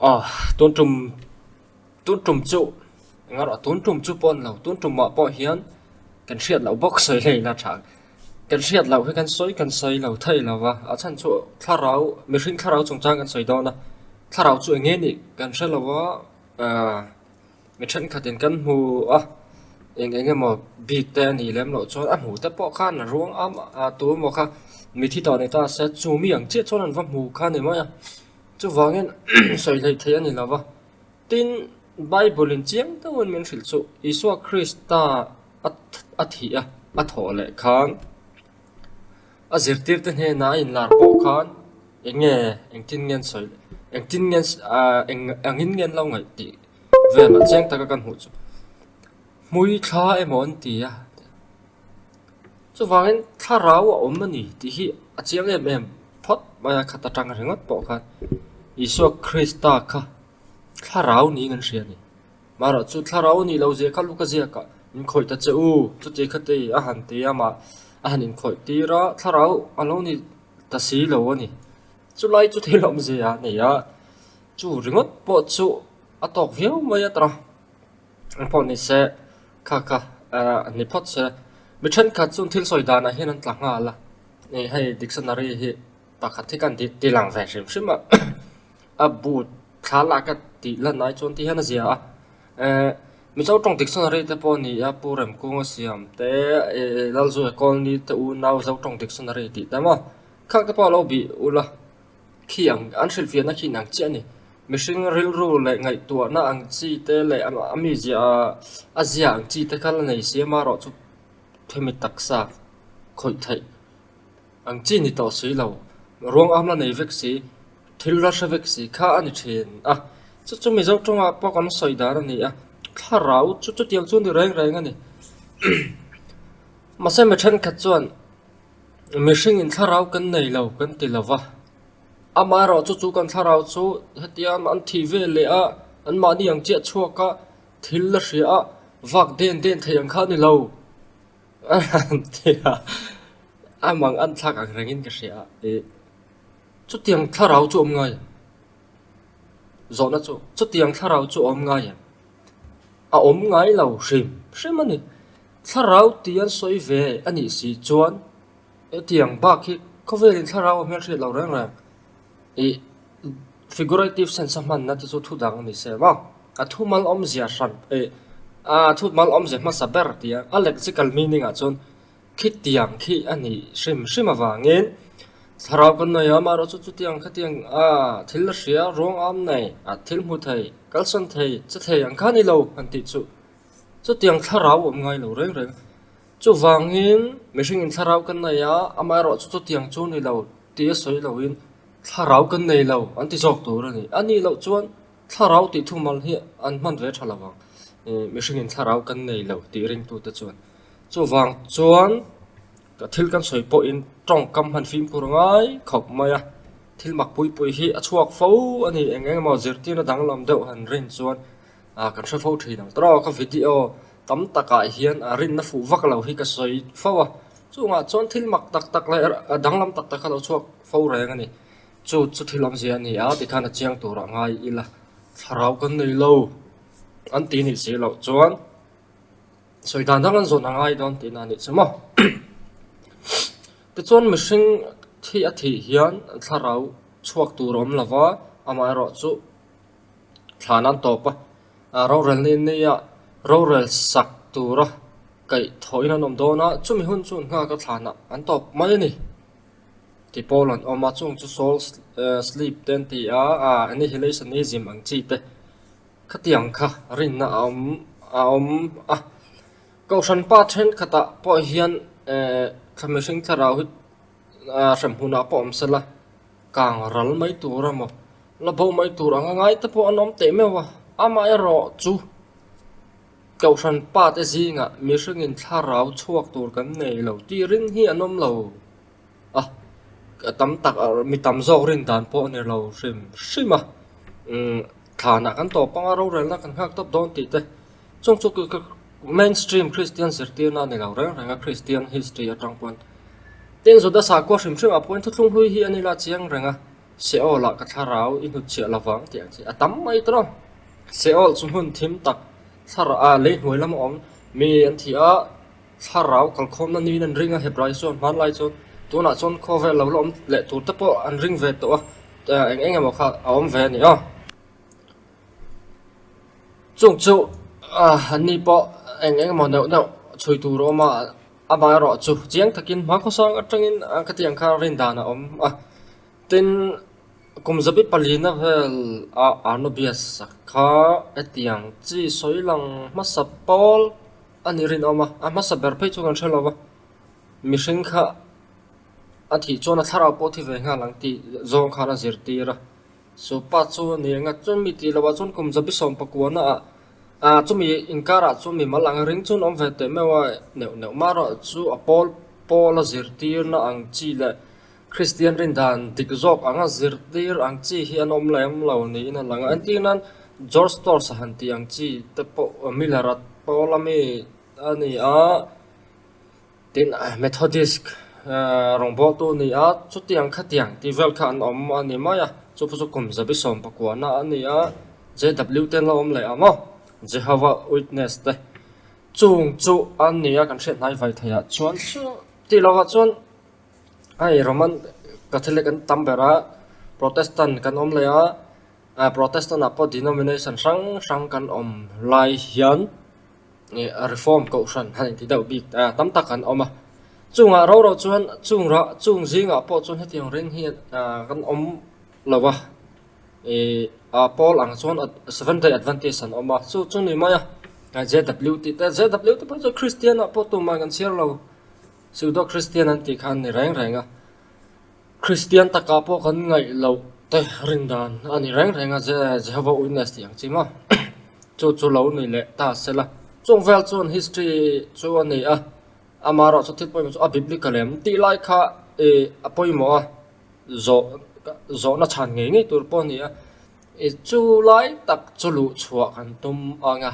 Aw tun tum tun tum chu eng erawh tun tum chu pawh a ni lo tun tumah pawh hian kan hriat loh bawk sawi hlei ila tha kan hriat loh hi kan sawi kan sawi lo thei lo va a chhan chu thlarau mihring thlarau chungchang kan sawi dawn a thlarau chu eng nge nih kan hre lo va ahh mi thenkhatin kan hmu a eng eng emaw bik te a nih lem loh chuan a hmuh te pawh khan a ruang am a tu emaw kha mithi tawh ni ta se chu mi ang chiah chuan an va hmu kha a ni mai a. Chuvangin sawi hleih theih a ni lo va, tin, Bible-in chiang deuhin min hrilh chu Isua Krista a thih a, a thawh leh khan a zirtirte hnenah a inlar pawh khan eng nge engtin nge an sawi engtin nge eng angin nge an lo ngaih tih velah chiang taka kan hmuh chu hmui thla emaw an ti a. Chuvangin thlarau a awm a ni tih hi a chiang em em phawt mai a, khat atang ringawt pawh khan Isua Krista kha thlarau niin an hria a ni. Marawh chu thlarau a nih loh zia kha Luka ziakah min khawih ta che u, chuti khati a han ti a mah a han inkhawih tir a, thlarau a lo ni ta si lo a ni. Chulai chu thil awmzia a nei a, chu ringawt pawh chu a tawk viau mai a tawrh a. Eng pawh ni se kha kha an ni phawt se mi thenkhat chuan thil sawi danah hian an tla nghal a ih hei dictionary hi pakhat hi kan ti lang ve hrim hrim a a bu thla lak a tih lan ai chuan ti hian a zia a ehh Mizo tawng dictionary te pawh a ni a Pu Remkunga siam te ih Lalzuia Colony te unau Zo tawng dictionary tih te maw khang te pawh a lo bih ula. Khi ang, an hrilhfiahna khi inang chiah a ni. Mihring rilru leh ngaihtuahna ang chi te leh a mizia a zia ang chi te kha la nei si a, amaherawh chu hemi taksa khawih theih ang chi ni tawh si lo, ruang am la nei vek si, thil la hre vek si kha a ni thin a. Chu chu Mizo tawngah pawh kan sawi dan a ni a, thlarau chu chutiang chu a ni reng reng a ni. Mahse mi thenkhat chuan. Mihringin thlarau kan nei lo kan ti lo va, amaherawh chu chu kan thlarau chu hetia an thih ve leh a, anmahni ang chiah chhuak a, thil la hria a, vak den den thei ang kha a ni lo an ti a, a mang an thlak ang rengin ka hria a, ih chutiang thlarau chu awm ngai em? Zawhna chu chutiang thlarau chu awm ngai em? A awm ngai lo hrim hrim a ni. Thlarau tih an sawi ve a nih si chuan hetiang bak hi khawvelin thlarau a hmelhriat lo reng reng ih figurative sense a hmanna te chu thu dang a ni se maw a thumal awmzia hran ih a thumal awmzia hmasa ber tih a lexical meaning ah chuan khitiang khi a nih hrim hrim avangin thlarau kan nei a amaherawhchu chutiang khatiang a thil a hria ruang am nei a thil hmu thei kalsan thei che thei ang kha a ni lo han tih chu. Chutiang thlarau awm ngai lo reng reng. Chuvangin mihringin thlarau kan nei a, amaherawh chu chutiang chu ni lo tih a sawi loin thlarau kan nei lo an ti zawk tur a ni. A nih loh chuan thlarau tih thumal hi an hman ve tha lo ang, mihringin thlarau kan nei lo tih ringtute chuan. Chuvang chuan ka thil kan sawi pawhin tawngkam hman fimkhur ngai khawp mai a, thil mak pui pui hi a chhuak fo a ni. Eng eng emaw zirtirna danglam deuh han rin chuan. Ah kan hre fo thin ang tawrh a ka video tam takah hian a rinna fuh vak lo hi ka sawi fo a chungah chuan thil mak tak tak leh a danglam tak tak kha lo chhuak fo reng a ni chu chu thil awmzia a ni a tikhan a chiang turah ngai ila thlarau kan nei lo an ti nih si loh chuan sawi dan dang an zawn a ngai dawn tihna a nih chu maw tichuan mihring thi a thih hian thlarau chhuak tur a awm lo va amaherawhchu. Thlan an tawp a, rorel ni nia rorel sak tura kaih thawhin an awm dawn a, chumi hun chu an nghak a thlanah an tawp mai a ni tih pawl an awm a, chung chu soul sleep te an ti a, annihilationism ang chi te khatiang kha rinna a awm a awm a, kohhran pa thenkhatah pawh hian thla mihring thlarau hi hremhmunah pawh awm sela. Kang ral mai tur a maw? La bo mai tur anga ngai te pawh an awm teh meuh a, amaherawh chu Kohhran pa te zingah mihringin thlarau chhuak tur kan nei lo tih ring hi an awm lo a, tam tak mi tam zawk rin dan pawh a ni lo hrim hrim a, umm thlanah kan tawp anga rorelna kan nghak tawp dawn tih te chung chu mainstream Christian zirtirna a ni lo reng reng a Christian history atang pawn. Tin Juda sakhua hrim hrim ah pawhin thuthlung hlui hi an ila chiang reng a. Seol-ah ka thlarau i hnutchhiah lovang tih ang chi a tam mai tawh. Seol chu hmun thim tak thlarau ah lei hnuai lama awm mi an thi a, thlarau kalkhawmna niin an ring a, Hebrai chuan hmanlai chuan tunah chuan khawvel lo la awm leh tur te pawh an ring ve tawh a, eng eng emaw kha a awm ve a ni a. Chung chu an ni pawh eng eng emaw neuh neuh chhui tur a awm a, amaherawh chu chiang takin hma khawsang atangin khatiang kha rin dan a awm a. Tin, kum zabi palina vel a Arnobius kha hetiang chi sawi lang hmasa pawl a ni rinawm a, a hmasa ber phei chu kan hre lo va, mihring kha a thih chuan a thlarau pawh thi ve nghal ang tih zawng khan a zirtir a. Chu pa chu a ni ang a, chumi tih loh ah chuan kum zabi 19 ah ah chumi inkarah chuan mimal ang ring chuan awm ve teh meuh a, neuh neuh mah erawh chu a pawl pawl a zirtirna ang chi leh Kristian rindan dik zawk anga zirtir ang chi hi an awm lem lo niin a lang a, entir nan George Storrs a han tih ang chi te pawh Miller-a pawl ami a ni a. Tin, Methodist rawngbawltu a ni a, chutiang khatiang tih vel kha an awm a ni mai a, chu pawh chu kum zabi 19 na a ni a, JW te an lo awm leh ang aw, Jehovah Witness te chung chu a ni a, kan hriat hnai vai thei ah chuan chu tih lovah chuan hei Roman Catholic an tam ber a, Protestant kan awm leh a, Protestant ah pawh denomination hrang hrang kan awm lai hian. Reform kohhran han inti deuh bik a tam tak an awm a, chungah ro ro chuan chung rah chung zingah pawh chuan hetiang ring hi kan awm lo a, ih a pawl ang chuan Seventh Day Adventist an awm a, chu chu ni mai a, JW tih te JW te pawh chu Christian ah pawh tumah kan chhiar lo, Pseudo Christian an tih kha an ni reng reng a. Kristian takah pawh kan ngaih loh te rin dan a ni reng reng a, Jehovah Witness tih ang chi maw? Chu chu lo ni leh ta se la. Chung vel chuan history chu a ni a, amaherawh chu thil pawimawh chu a biblical em tih lai kha ih a pawimawh a, zawh zawhna chhan ngei ngei tur pawh a ni a, ih chu lai tak chu luh chhuah kan tum ang a,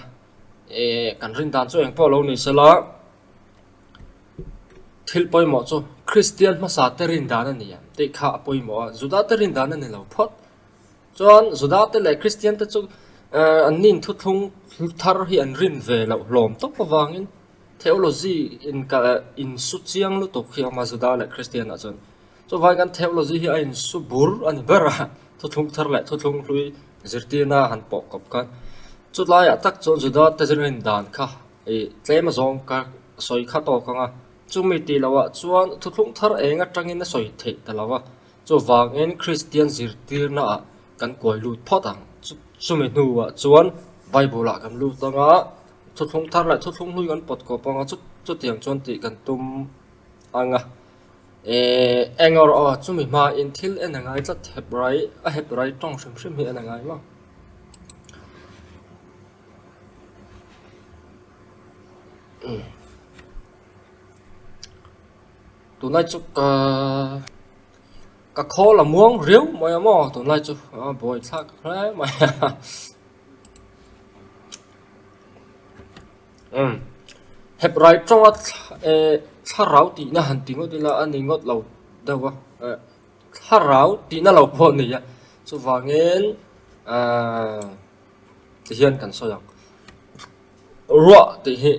ih kan rin dan chu engpawh lo ni se la. Thil pawimawh chu Kristian hmasa te rin dan a ni ang tih kha a pawimawh a, Juda te rin dan a ni lo phawt. Chuan Juda te leh Kristian te chu an nin thuthlung thar hi an rin ve loh hlawm tawp avangin theology insu chiang lutuk hi a awm a Juda leh Kristian ah chuan. Chuvangin kan theology hi a insu bur a ni ber a, thuthlung thar leh thuthlung hlui zirtirna han pawh kawp khan. Chulaiah tak chuan Juda te rin dan kha Ih, tlem azawng ka sawi kha tawk ang a, chumi tih loh ah chuan thuthlung thar eng atangin a sawi theih ta lo a, chuvangin Kristian zirtirna ah kan kuai lut phawt ang. Chumi hnuah chuan Bible ah kan lut ang a, thuthlung thar leh thuthlung hlui kan pawt kawp ang a, chutiang chuan tih kan tum ang a. Ih, eng erawh aw, chumi hmain thil en a ngai tlat Hebrai, a Hebrai tawng hrim hrim hi en a ngai maw? Tunlai chu ka ka khawl a muang riau mai a maw tunlai chu a buai thlak hle mai a umm Hebrai tawnga eh thlarau tihna han ti ngawt ila a ni ngawt lo deuh a eh thlarau tihna lo pawh a ni a chuvangin ahh. Ti hian kan sawi ang. Ruah tih hi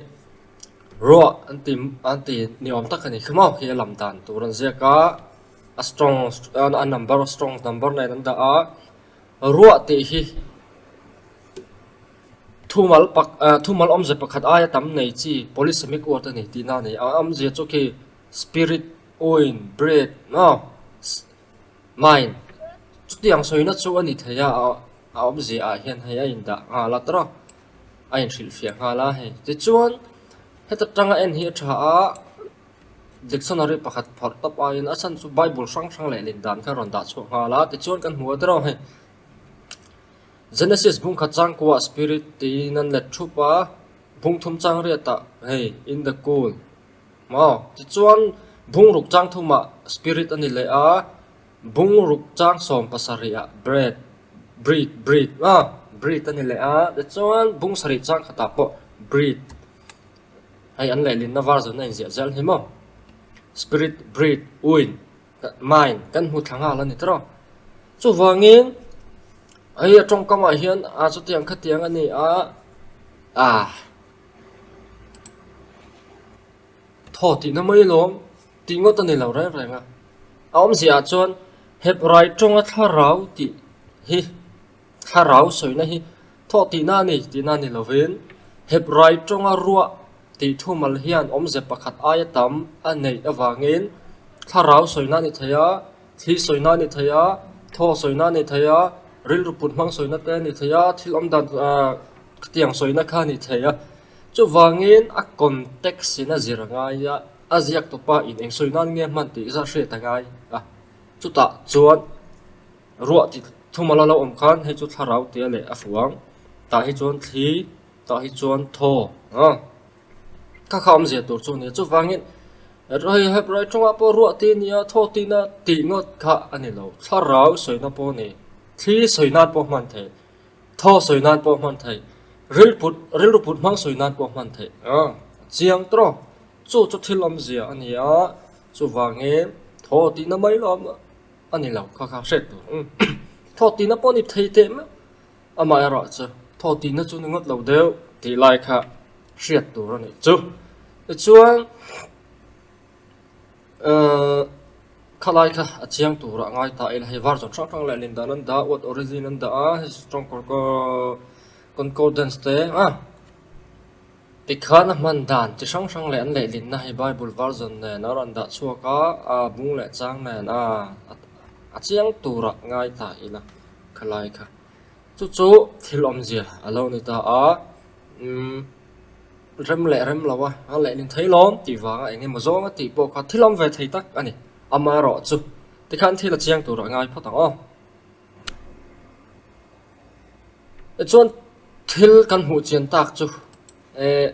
ruah an ti an ti ni awm tak a ni khi maw khi a lam dan tur an ziak a a strong a number strong number nen an dah a ruah tih hi thumal pak ah thumal awmze pakhat aia tam nei chi polysemic word a ni tihna a ni a awmzia chu khi spirit wind breath maw. Mind, Chutiang sawina chu a ni thei a, a awmzia ah hian hei a indah nghal a tawrh a, a inhrilhfiah nghal a hei. Tichuan, heta tanga en hi a tha a, dictionary pakhat phawrh tawp aiin a chhan chu Bible hrang hrang leh lin dan kha a rawn dah chhuak nghal a, tichuan kan hmu a tawrh a hei. Genesis bungkhat changkuah spirit tiin an let thup a, bungthum changriatah hei in the cool. Maw? Tichuan, bungruk chang thumah Spirit a ni leh a, bungruk chang 17ah Bread, Breed, Breed, a, Breed a ni leh a, tichuan bung sarih chang khatah pawh Breed, hei an lehlinna version a inziah zel hi maw? Spirit, Breed, Wind, Mind kan hmu thla nghal a ni tawrh. Chuvangin hei a tawngkamah hian a chutiang khatiang a ni a, ah thaw tihna mai lawm tih ngawt a ni lo reng reng a. A awmziah ah chuan Hebrai tawnga thlarau tih hi thlarau sawina hi thaw tihna a ni tihna a ni lovin Hebrai tawnga ruah tih thumal hian awmze pakhat aia tam a neih avangin thlarau sawina a ni thei a, thli sawina a ni thei a, thaw sawina a ni thei a, rilru put hmang sawina te a ni thei a, thil awm dan ah khatiang sawina kha a ni thei a. Chuvangin a context in a zir a ngai a, a ziak tawpa in eng sawi nan nge hman tih zah hriat a ngai a. Chutah chuan ruah tih thumal a lo awm khan hei chu thlarau tia leh a fuh ang, tah hi chuan thli, tah hi chuan thaw a kha kha awmzia tur chu a ni a. Chuvangin hei Hebrai tawngah pawh ruah tih a ni a, thaw tihna tih ngawt kha a ni lo, thlarau sawina pawh a ni, thli sawi nan pawh hman theih. Thaw sawi nan pawh hman theih, rilput rilru put hmang sawi nan pawh hman theih a chiang tawh. Chu chu thil awmzia a ni a, chuvangin thaw tihna mai lo a ni lo kha kha hriat tur. Thaw tihna pawh ni thei teh meuh, amaherawh chu thaw tihna chu ni ngawt lo deuh tih lai kha hriat tur a nih chu. Tichuan. Ehh khalai kha a chiang turah a ngai ta ila hei version hrang hrang leh lin dan an dah a word origin an dah a hei strong concordance te a tikhan a hman dan chi hrang hrang leh an lehlinna hei bible version nen a rawn dah chhuak a a bung leh chang nen a a chiang turah ngai ta ila khalai kha chu chu thil awmzia a lo ni ta a umm. Rem leh rem lo a, a lehlin thei lawm tih vanga eng emaw zawng a tih pawh kha thil awm ve thei tak a ni. Amaherawh chu tikhan thil a chiang turah ngai phawt ang aw. Tichuan thil kan hmuh chian tak chu eh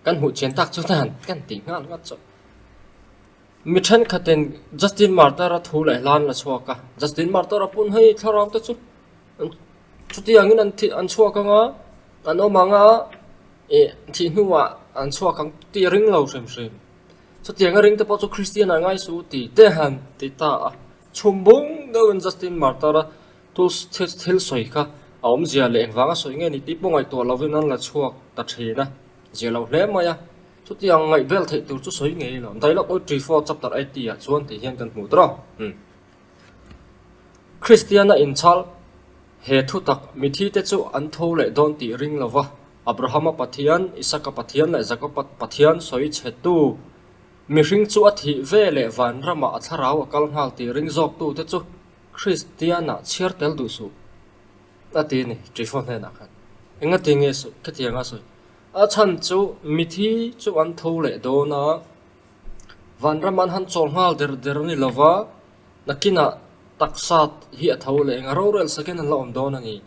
kan hmuh chian tak chu hna kan tih nghal ngawt chu. Mi thenkhatin Justin Martyr-a thu leh hlan la chhuak a, Justin Martyr-a pawn hei thlarau te chu Chutiangin an thih an chhuak ang a, an awm ang a, ih thih hnuah an chhuak ang tih a ring lo hrim hrim. Chutianga ring te pawh chu Kristian ah ngai suh tih te han ti ta a. Chhum bung deuhin Justin Martyr-a thil sawi kha a awmzia leh engvanga sawi nge ni tih pawh ngaihtuah lovin an la chhuak ta thin a, zia lo hle mai a. Chutiang ngaihbel theih tur chu sawi ngei lo. Dialogue 034 chapter 80 ah chuan tih hian kan hmu tawh a. Kristiana inchhal, He thutak mithite chu an tho leh dawn tih ring lova Abrahama Pathian, Isaka Pathian leh Jakoba Pathian sawi chhetu mihring chu a thih ve leh vanramah a thlarau a kal nghal tih ring zawktute chu Kristiana chhiar tel duh suh a ti a ni, Trifo hnenah khan. Engati nge khatianga sawi? A chhan chu mithi chu an tho leh dawn a. Vanram an han chawl nghal der der a ni lova, nakinah taksa hi a tho leh eng a rorel sakin an la awm dawn a ni.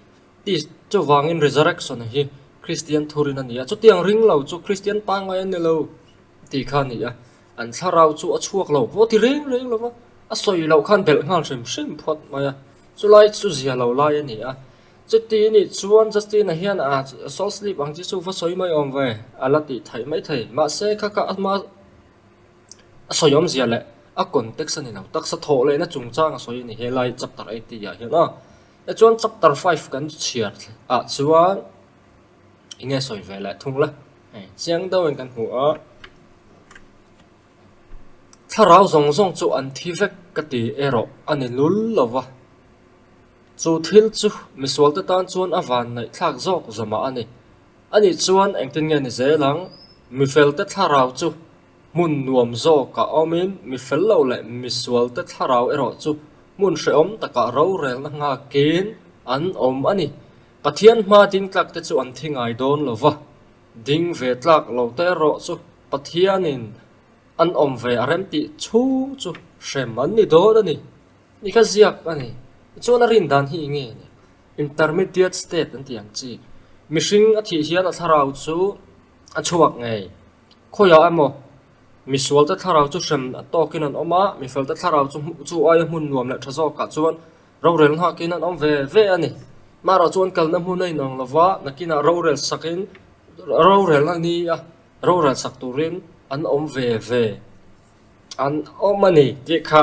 Tih chuvangin resurrection hi Kristian thurin a ni a, chutiang ring lo chu Kristian pangngai an ni lo tih kha a ni a, an thlarau chu a chhuak lo pawh ti reng reng lova, a sawi loh khan belh nghal hrim hrim phawt mai a, chulai chu zia lo lai a ni a. Chuti nih chuan Justin-a hian a soul sleep ang chi chu va sawi mai awm ve, a la tih theih mai thei. Mahse, kha kha ama a sawi awmzia leh a context a ni lo. Taksa thawh lehna chungchang a sawi a ni helai chapter eighty ah hian a. Tichuan chapter five kan chhiar ah chuan eng nge sawi ve leh thung la, hei chiang deuhin kan hmu a. Thlarau zawng zawng chu an thi vek ka ti erawh a ni lul lo va. Chu thil chu misualte tan chuan a van ngaihthlak zawk zawmah a ni. Ani chuan engtin nge ni zel ang? Mifelte thlarau chu hmun nuam zawkah awmin mifel lo leh misualte thlarau erawh chu hmun hrehawm takah rorelna nghakin an awm a ni. Pathian hma ding tlakte chu an thi ngai dawn lo va, ding ve tlak lo te erawh chu Pathianin an awm ve a remtih chhung chu hrem an ni dawn a ni. Ni kha ziak a ni. Tichuan a rin dan hi eng nge ni? Intermediate state an tih ang chi. Mihring a thih hian a thlarau chu a chhuak ngei. Khawiah emaw misualte thlarau chu hrem a tawkin an awm a, mifelte thlarau chu chu aia hmun nuam leh tha zawkah chuan rorel nghakin an awm ve ve a ni. Marawh chu an kalna hmun a inang lova, nakinah rorel sakin rorelna ni a rorel sak turin an awm ve ve. An awm a ni tih kha.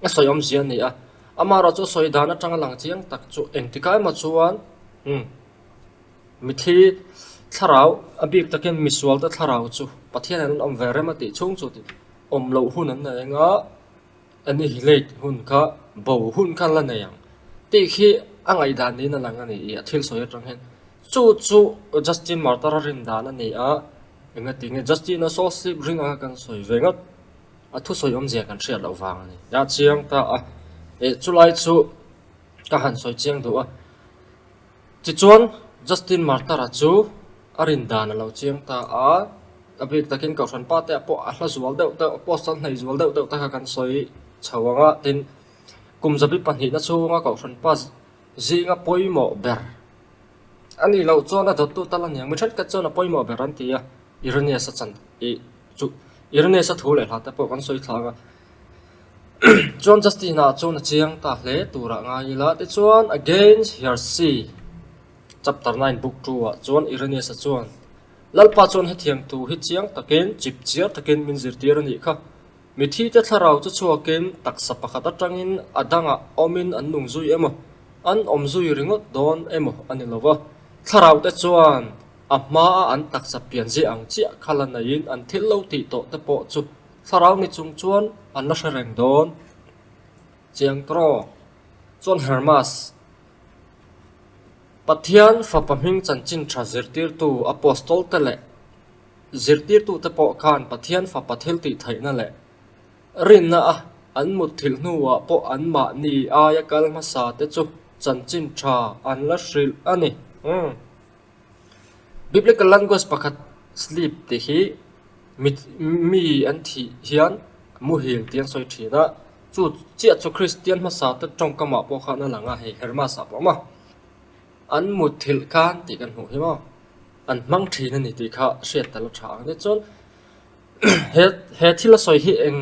A sawi awmzia a ni a, amaherawh chu a sawi dan atanga lang chiang tak chu engtikah emaw chuan umm mithi thlarau a bik takin misual te thlarau chu Pathian an awm ve rem a tih chhung chu tih awm loh hun an nei ang a, annihilate hun kha bo hun kha an la nei ang tih khi a ngaihdan niin a lang a ni i a thil sawi atang hian chu chu Justin Martyr a rin dan a ni a, engatinge Justin a soul sleep ring anga kan sawi ve ngawt. A thusawi awmzia kan hriat loh vang a ni. A chiang ta a, eh chulai chu ka han sawi chiang duh a. Tichuan Justin Martyr-a chu a rin dan a lo chiang ta a, a bik takin Kohhran pa te ah pawh a hla zual deuh deuh, Apostle hnei zual deuh deuh te kha kan sawi chho ang a, tin kum zabi pahnihna chhunga Kohhran pa zinga pawimawh ber a nih loh chuan a dawttu tal a ni ang. Mi thenkhat chuan a pawimawh ber an ti a, Irenaeus-a chan ih chu Irenaeus-a thu leh hla te pawh kan sawi thlang a. Chuan Justin-a chuan a chiang ta hle turah ngai ila tichuan Against Heresy chapter 9 book 2 ah chuan Irenaeus-a chuan Lalpa chuan hetiang thu hi chiang takin chip chiar takin min zirtir a nih kha. Mithite thlarau chu chhuakin taksa pakhat atangin a dangah awmin an nung zui emaw an awm zui ringawt dawn emaw a ni lo va. Thlarau te chuan A hmaa an taksa pian ziah ang chiah kha la neiin an thil lo tih tawh te pawh chu thlarau ni chung chuan an la hre reng dawn. Chiang tawh chuan Hermas, Pathian fapa hming chanchin tha zirtirtu Apostol te leh zirtirtu te pawh khan Pathian fapa thil tih theihna leh rinna a an mutthilh hnuah pawh anmahni aia kal hmasa te chu chanchin tha an la hrilh a ni. Biblical language pakhat sleep tih hi mi mi an thih hian muhil tih an sawi thin a, chu chiah chu Kristian hmasa te tawngkamah pawh khan a lang a, hei Hermas ah pawh a awm a, an mutthilh khan tih kan hmuh hi maw, an hmang thin a ni tih kha hriat tel a tha ang tichuan he he thil a sawi hi eng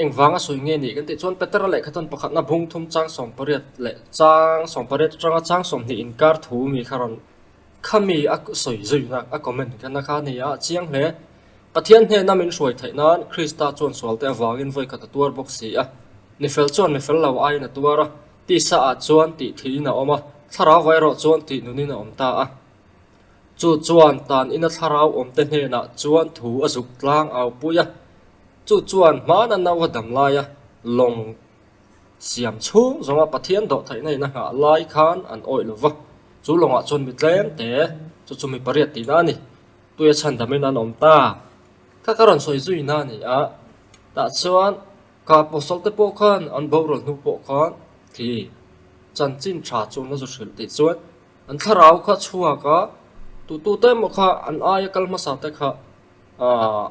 engvang a sawi nge ni kan tih chuan Petera lehkha chuan pakhatna bung thum chang 18 leh chang 18 atanga chang 20 inkar thu mi kha rawn Khami a sawi zuina a comment kha kha a ni a, chiang hle. Pathian hnena min hruai theih nan Krista chuan sualte avangin vawi khat a tuar bawk si a. Ni fel chuan mi fel lo aiin a tuar a, tisa ah chuan tih thiin a awm a, thlarau erawh chuan tih nunin a awm ta a. Chu chuan tan ina thlarau awmte hnenah chuan thu a zuk tlang au pui a, chu chuan hmana nau a dam laia lawng Siam chhung zawnga Pathian dawhtheihna in a nghah lai khan an awih lo va, chu lawngah chuan mi tlem te, chu chu mi pariat tihna a ni, tuia chhandamin an awm ta. Kha ka rawn sawi zui na a ni a, tah chuan ka apostle te pawh khan an boral hnu pawh khan khi chanchin tha chu an la zu hrilh tih chuan an thlarau kha chhuak a, tutute emaw kha an aia kal hmasa te kha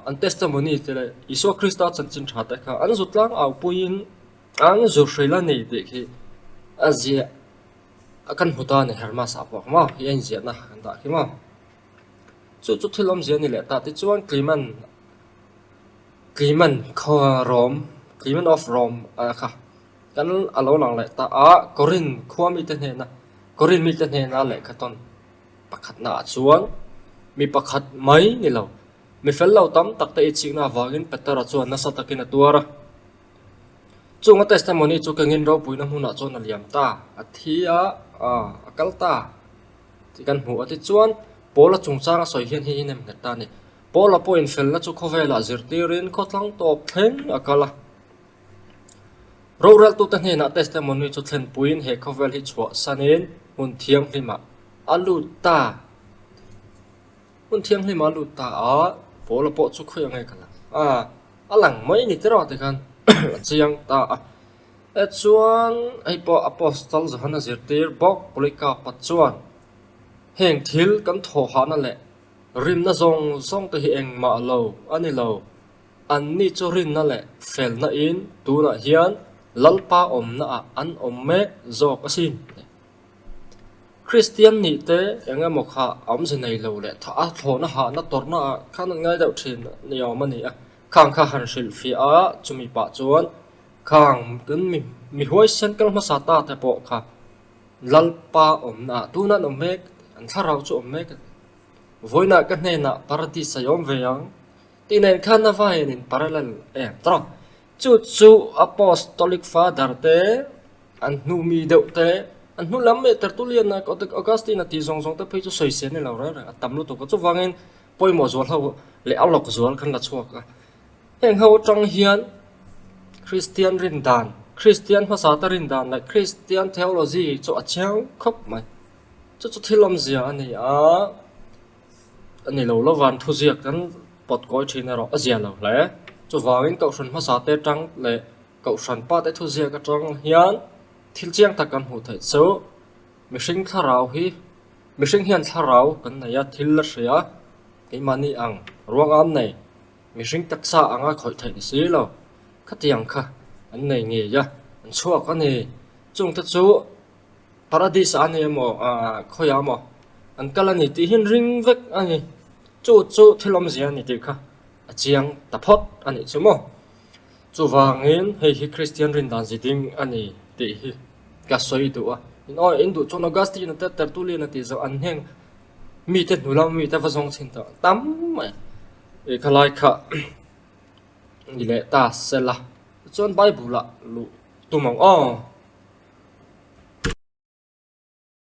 An testimony te leh Isua Krista chanchin tha te kha an zu tlang au puiin an zu hrilh a ni tih khi a ziah a kan hmu ta a ni Hermas ah pawh maw hi a inziahna kan dah khi maw. Chu chu thil awmzia a ni leh ta tichuan Clement Clement khaw Rome Clement of Rome a kha kan a lo lang leh ta a Korin khua mite hnena Korin mite hnena lehkha tawn Pakhatnaah chuan mi pakhat mai ni lo, mi fel lo tam tak te itsikna avangin Petera chuan nasa takin a tuar a. Chunga testimony chu kengin ropuina hmunah chuan a liam ta, a thi a, a kal ta tih kan hmu a. Tichuan, Paula chungchang a sawi hian hei hi nem nghet ta a ni. Paula pawhin felna chu khawvelah zirtirin khawthlang tawp thleng a kal a. Roreltute hnenah testimony chu thlenpuiin he khawvel hi chhuahsanin hmun thianghlimah a lut ta. Hmun thianghlimah a lut ta a, Paula pawh chu khawi ange ka lang a, a lang mai ni tiraw tikhan a chiang ta a. E chuan hei pawh Apostle Johana zirtir bawk Polycarp-a chuan heng thil kan thawhhahna leh rimna zawng zawng te hi engmah lo a ni lo. Anni chu rinna leh felna in tunah hian Lalpa awmna ah an awm mek zawk asin. Kristian nih te eng emaw kha awmze nei lo leh tha a thlawhna hahna tawrhna ah khan an ngai deuh thin ni awm a ni a. Khang kha han hrilhfiah a, chumi pah chuan khang kan mi mi huaisen kal hmasa ta te pawh kha Lalpa awmna ah tunah an awm mek, an thlarau chu awm mek a ni. Vawiinah ka hnenah Paradis a i awm ve ang. Tih nen khan a vaiin in parallel em tawh. Chu chu Apostolic Father te, an hnu mi deuh te, an hnu lam leh Tertullian a Augustine a tih zawng zawng te phei chu sawi sen a ni lo reng reng, a tam lutuk a. Chuvangin pawimawh zual ho leh a lawk zual kan la chhuak a. Heng ho atang hian Kristian rin dan, Kristian hmasa te rin dan leh Kristian theology chu a chiang khawp mai. Chu chu thil awmzia a ni a, a ni lo lo van thuziak kan pawt kawi thin erawh a zia lo hle. Chuvangin Kohhran hmasa te atang leh Kohhran pa te thuziak atang hian thil chiang tak kan hmuh theih chu mihring thlarau hi mihring hian thlarau kan nei a, thil la hria a, keimahni ang ruang am nei. Mihring taksa anga khawih theih ni si lo, khatiang kha an nei ngei a, an chhuak a ni. Chungte chu Paradis ah a ni emaw, aah khawiah emaw an kal a ni tih hi an ring vek a ni. Chu chu thil awmzia a ni tih kha a chiang ta phawt a nih chu maw. Chuvangin hei hi Kristian rindan zi ding a ni tih hi ka sawi duh a. In awi in duh chuan Augustine-a te Tertullian-a tih zawh an heng mite hnu lam mite va zawng chhin tawh tam mai. Ih khalai kha ni leh ta sela tichuan Bible ah luh tum ang aw.